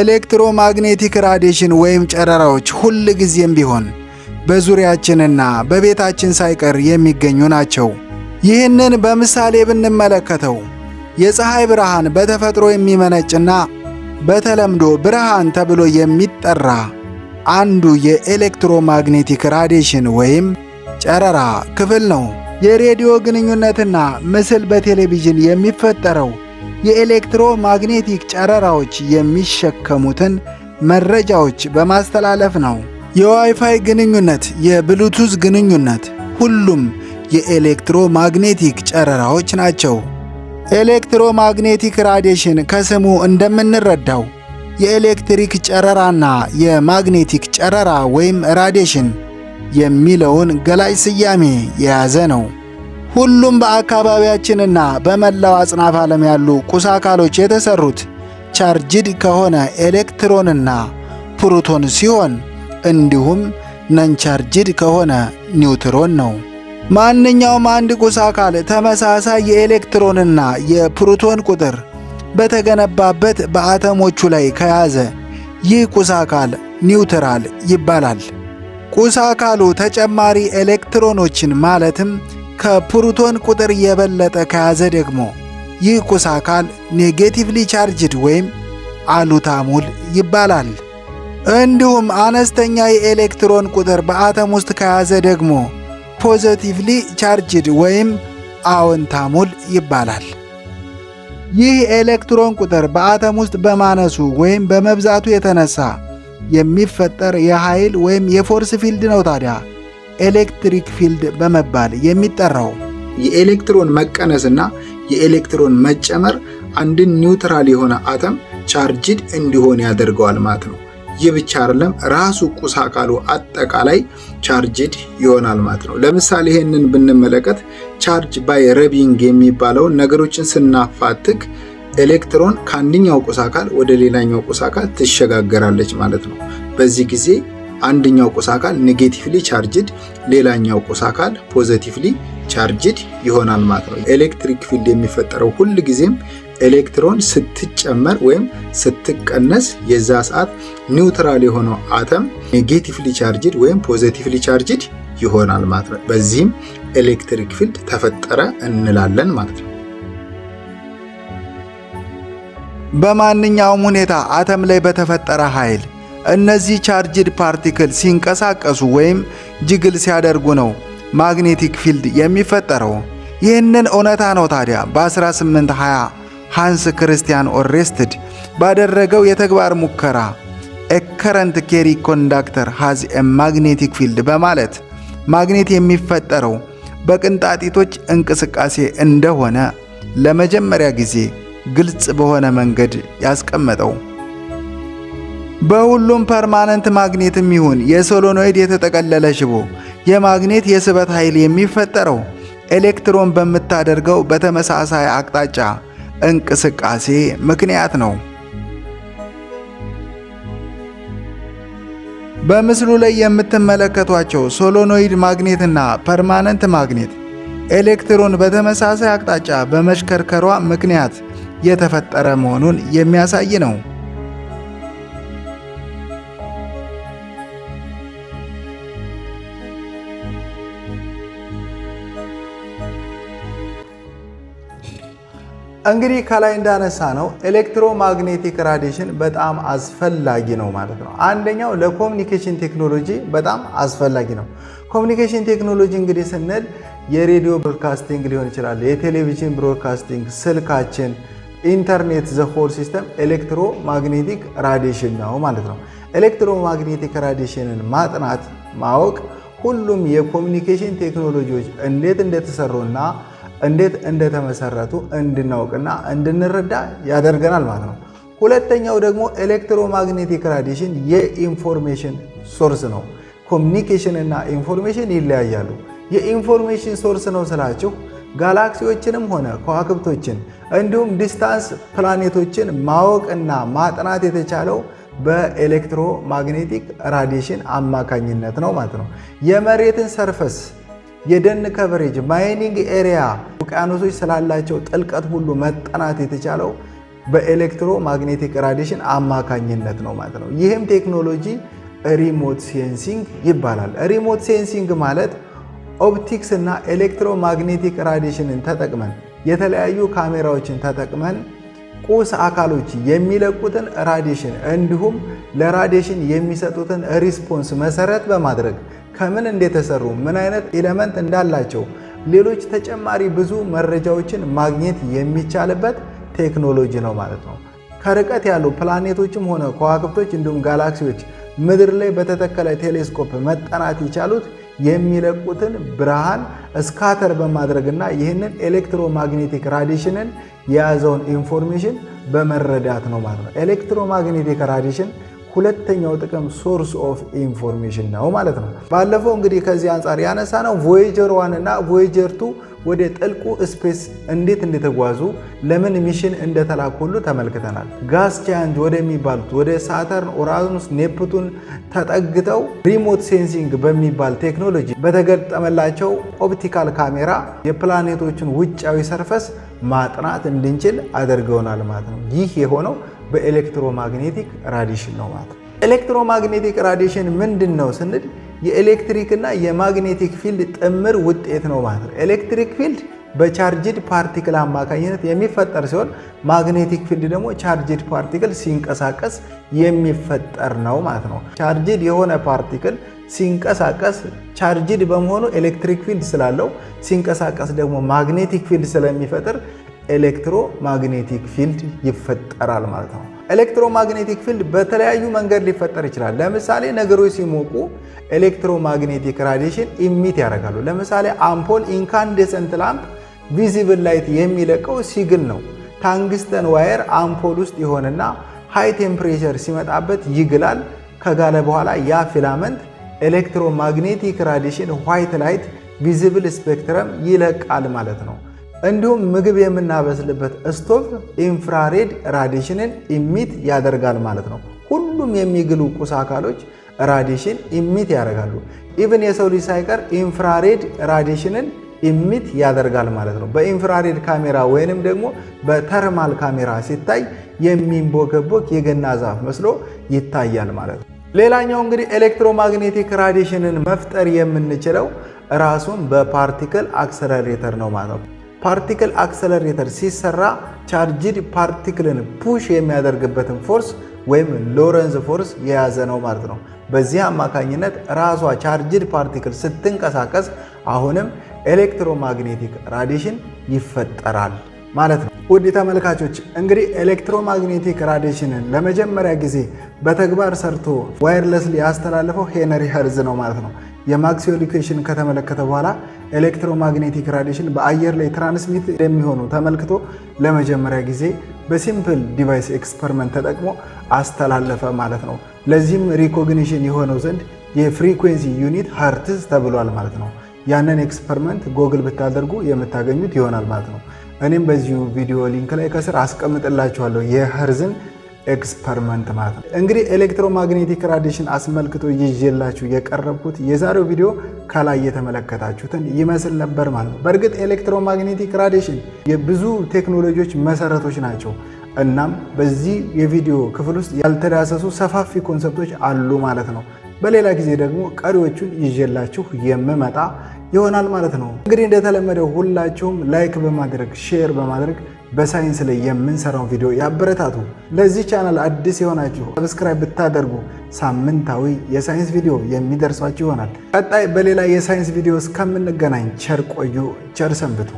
Electromagnetic radiation ወይም ጨረራዎች ሁል ጊዜም ቢሆን በዙሪያችንና በቤታችን ሳይቀር የሚገኙ ናቸው። ይህንን በምሳሌ ብንመለከተው የፀሐይ ብርሃን በተፈጥሮ የሚመነጭና በተለምዶ ብርሃን ተብሎ የሚጠራ አንዱ የ electromagnetic radiation ወይም ጨረራ ክፍል ነው። የሬዲዮ ግንኙነትና ምስል በቴሌቪዥን የሚፈጠረው የ electromagnetic ጨረራዎች የሚሸከሙትን መረጃዎች በማስተላለፍ ነው። የዋይፋይ ግንኙነት፣ የብሉቱዝ ግንኙነት ሁሉም የ electromagnetic ጨረራዎች ናቸው። Electromagnetic radiation ከስሙ እንደምንረዳው የኤሌክትሪክ ጨረራና የ magnetic ጨረራ ወይም radiation የሚለውን ገላጭ ስያሜ የያዘ ነው። ሁሉም በአካባቢያችንና በመላው አጽናፍ ዓለም ያሉ ቁስ አካሎች የተሰሩት charged ከሆነ ኤሌክትሮንና ፕሮቶን ሲሆን እንዲሁም non charged ከሆነ ኒውትሮን ነው። ማንኛውም አንድ ቁስ አካል ተመሳሳይ የኤሌክትሮንና የፕሮቶን ቁጥር በተገነባበት በአተሞቹ ላይ ከያዘ ይህ ቁስ አካል neutral ይባላል። ቁስ አካሉ ተጨማሪ ኤሌክትሮኖችን ማለትም ከፕሮቶን ቁጥር የበለጠ ከያዘ ደግሞ ይህ ቁስ አካል negatively charged ወይም አሉታ ሙል ይባላል። እንዲሁም አነስተኛ የኤሌክትሮን ቁጥር በአተም ውስጥ ከያዘ ደግሞ positively charged ወይም አዎንታ ሙል ይባላል። ይህ ኤሌክትሮን ቁጥር በአተም ውስጥ በማነሱ ወይም በመብዛቱ የተነሳ የሚፈጠር የኃይል ወይም የ force field ነው ታዲያ electric field በመባል የሚጠራው። የኤሌክትሮን መቀነስና የኤሌክትሮን መጨመር አንድን neutral የሆነ አተም charged እንዲሆን ያደርገዋል ማለት ነው። ይህ ብቻ አይደለም፣ ራሱ ቁስ አካሉ አጠቃላይ charged ይሆናል ማለት ነው። ለምሳሌ ይሄንን ብንመለከት charge by rubbing የሚባለውን ነገሮችን ስናፋትግ ኤሌክትሮን ከአንደኛው ቁስ አካል ወደ ሌላኛው ቁስ አካል ትሸጋገራለች ማለት ነው። በዚህ ጊዜ አንደኛው ቁስ አካል negatively charged፣ ሌላኛው ቁስ አካል positively charged ይሆናል ማለት ነው። Electric field የሚፈጠረው ሁል ጊዜም ኤሌክትሮን ስትጨመር ወይም ስትቀነስ የዛ ሰዓት neutral የሆነው አተም negatively charged ወይም positively charged ይሆናል ማለት ነው። በዚህም electric field ተፈጠረ እንላለን ማለት ነው። በማንኛውም ሁኔታ አተም ላይ በተፈጠረ ኃይል እነዚህ charged particle ሲንቀሳቀሱ ወይም jiggle ሲያደርጉ ነው magnetic field የሚፈጠረው። ይህንን እውነታ ነው ታዲያ በ1820 ሃንስ ክርስቲያን ኦሬስትድ ባደረገው የተግባር ሙከራ "A current carry conductor has a magnetic field" በማለት ማግኔት የሚፈጠረው በቅንጣጢቶች እንቅስቃሴ እንደሆነ ለመጀመሪያ ጊዜ ግልጽ በሆነ መንገድ ያስቀመጠው። በሁሉም permanent magnet ም ይሁን የ solenoid የተጠቀለለ ሽቦ የማግኔት የስበት ኃይል የሚፈጠረው ኤሌክትሮን በምታደርገው በተመሳሳይ አቅጣጫ እንቅስቃሴ ምክንያት ነው። በምስሉ ላይ የምትመለከቷቸው solenoid magnet ና permanent magnet ኤሌክትሮን በተመሳሳይ አቅጣጫ በመሽከርከሯ ምክንያት የተፈጠረ መሆኑን የሚያሳይ ነው። እንግዲህ ከላይ እንዳነሳነው electromagnetic radiation በጣም አስፈላጊ ነው ማለት ነው። አንደኛው ለ communication technology በጣም አስፈላጊ ነው። Communication technology እንግዲህ ስንል የሬዲዮ broadcasting ሊሆን ይችላል፣ የቴሌቪዥን broadcasting፣ ስልካችን፣ ኢንተርኔት፣ the whole system electromagnetic radiation ነው ማለት ነው። Electromagnetic radiation ን ማጥናት ማወቅ ሁሉም የ communication ቴክኖሎጂዎች እንዴት እንደተሰሩና እንዴት እንደተመሰረቱ እንድናውቅና እንድንረዳ ያደርገናል ማለት ነው። ሁለተኛው ደግሞ electromagnetic radiation የ information source ነው። Communication እና information ይለያያሉ። የ information source ነው ስላችሁ ጋላክሲዎችንም ሆነ ከዋክብቶችን እንዲሁም distance ፕላኔቶችን ማወቅና ማጥናት የተቻለው በ electromagnetic radiation አማካኝነት ነው ማለት ነው። የመሬትን surface፣ የደን coverage፣ mining area፣ ውቅያኖሶች ስላላቸው ጥልቀት ሁሉ መጠናት የተቻለው በ electromagnetic radiation አማካኝነት ነው ማለት ነው። ይህም ቴክኖሎጂ remote sensing ይባላል። Remote sensing ማለት optics እና electromagnetic radiation ን ተጠቅመን፣ የተለያዩ ካሜራዎችን ተጠቅመን ቁስ አካሎች የሚለቁትን radiation እንዲሁም ለ radiation የሚሰጡትን response መሰረት በማድረግ ከምን እንደተሰሩ፣ ምን አይነት element እንዳላቸው፣ ሌሎች ተጨማሪ ብዙ መረጃዎችን ማግኘት የሚቻልበት ቴክኖሎጂ ነው ማለት ነው። ከርቀት ያሉ ፕላኔቶችም ሆነ ከዋክብቶች እንዲሁም ጋላክሲዎች ምድር ላይ በተተከለ ቴሌስኮፕ መጠናት የቻሉት የሚለቁትን ብርሃን scatter በማድረግና ይህንን electromagnetic radiation ን የያዘውን information በመረዳት ነው ማለት ነው። Electromagnetic radiation ሁለተኛው ጥቅም source of information ነው ማለት ነው። ባለፈው እንግዲህ ከዚህ አንጻር ያነሳነው Voyager 1 እና Voyager 2 ወደ ጥልቁ space እንዴት እንደተጓዙ፣ ለምን mission እንደተላኩ ሁሉ ተመልክተናል። Gas giant ወደሚባሉት ወደ ሳተርን፣ ኡራኑስ፣ ኔፕቱን ተጠግተው remote sensing በሚባል ቴክኖሎጂ በተገጠመላቸው optical ካሜራ የፕላኔቶችን ውጫዊ surface ማጥናት እንድንችል አድርገውናል ማለት ነው። ይህ የሆነው በ electromagnetic radiation ነው ማለት ነው። Electromagnetic radiation ምንድን ነው ስንል የኤሌክትሪክ እና የ magnetic field ጥምር ውጤት ነው ማለት ነው። Electric field በ charged particle አማካኝነት የሚፈጠር ሲሆን magnetic field ደግሞ charged particle ሲንቀሳቀስ የሚፈጠር ነው ማለት ነው። Charged የሆነ particle ሲንቀሳቀስ charged በመሆኑ electric field ስላለው፣ ሲንቀሳቀስ ደግሞ magnetic field ስለሚፈጥር electromagnetic field ይፈጠራል ማለት ነው። Electromagnetic field በተለያዩ መንገድ ሊፈጠር ይችላል። ለምሳሌ ነገሮች ሲሞቁ electromagnetic radiation emit ያደርጋሉ። ለምሳሌ አምፖል፣ incandescent lamp visible light የሚለቀው ሲግል ነው። Tungsten wire አምፖል ውስጥ ይሆንና high temperature ሲመጣበት ይግላል። ከጋለ በኋላ ያ filament electromagnetic radiation white light visible spectrum ይለቃል ማለት ነው። እንዲሁም ምግብ የምናበስልበት stove infrared radiation ን emit ያደርጋል ማለት ነው። ሁሉም የሚግሉ ቁስ አካሎች radiation emit ያደርጋሉ። Even የሰው ልጅ ሳይቀር infrared radiation ን emit ያደርጋል ማለት ነው። በ infrared ካሜራ ወይንም ደግሞ በ thermal ካሜራ ሲታይ የሚንቦገቦግ የገና ዛፍ መስሎ ይታያል ማለት ነው። ሌላኛው እንግዲህ electromagnetic radiation ን መፍጠር የምንችለው ራሱን በ particle accelerator ነው ማለት ነው። Particle accelerator ሲሰራ charged particle ን push የሚያደርግበትን force ወይም Lorentz force የያዘ ነው ማለት ነው። በዚህ አማካኝነት ራሷ charged particle ስትንቀሳቀስ አሁንም electromagnetic radiation ይፈጠራል ማለት ነው። ውድ ተመልካቾች፣ እንግዲህ electromagnetic radiation ን ለመጀመሪያ ጊዜ በተግባር ሰርቶ wirelessly ያስተላለፈው ሄነሪ ኸርዝ ነው ማለት ነው። የ Maxwell equation ከተመለከተ በኋላ electromagnetic radiation በአየር ላይ transmit እንደሚሆኑ ተመልክቶ ለመጀመሪያ ጊዜ በ simple device experiment ተጠቅሞ አስተላለፈ ማለት ነው። ለዚህም recognition የሆነው ዘንድ የ frequency unit hertz ተብሏል ማለት ነው። ያንን experiment Google ብታደርጉ የምታገኙት ይሆናል ማለት ነው። እኔም በዚሁ ቪዲዮ link ላይ ከስር አስቀምጥላችኋለሁ የኸርዝን experiment ማለት ነው። እንግዲህ electromagnetic radiation አስመልክቶ ይዤላችሁ የቀረብኩት የዛሬው ቪዲዮ ከላይ የተመለከታችሁትን ይመስል ነበር ማለት ነው። በእርግጥ electromagnetic radiation የብዙ ቴክኖሎጂዎች መሰረቶች ናቸው። እናም በዚህ የቪዲዮ ክፍል ውስጥ ያልተዳሰሱ ሰፋፊ concept ኦች አሉ ማለት ነው። በሌላ ጊዜ ደግሞ ቀሪዎቹን ይዤላችሁ የምመጣ ይሆናል ማለት ነው። እንግዲህ እንደተለመደው ሁላችሁም like በማድረግ፣ share በማድረግ በሳይንስ ላይ የምንሰራውን ቪዲዮ ያበረታቱ። ለዚህ ቻናል አዲስ የሆናችሁ subscribe ብታደርጉ ሳምንታዊ የሳይንስ ቪዲዮ የሚደርሷችሁ ይሆናል። ቀጣይ በሌላ የሳይንስ ቪዲዮ እስከምንገናኝ ቸር ቆዩ፣ ቸር ሰንብቱ።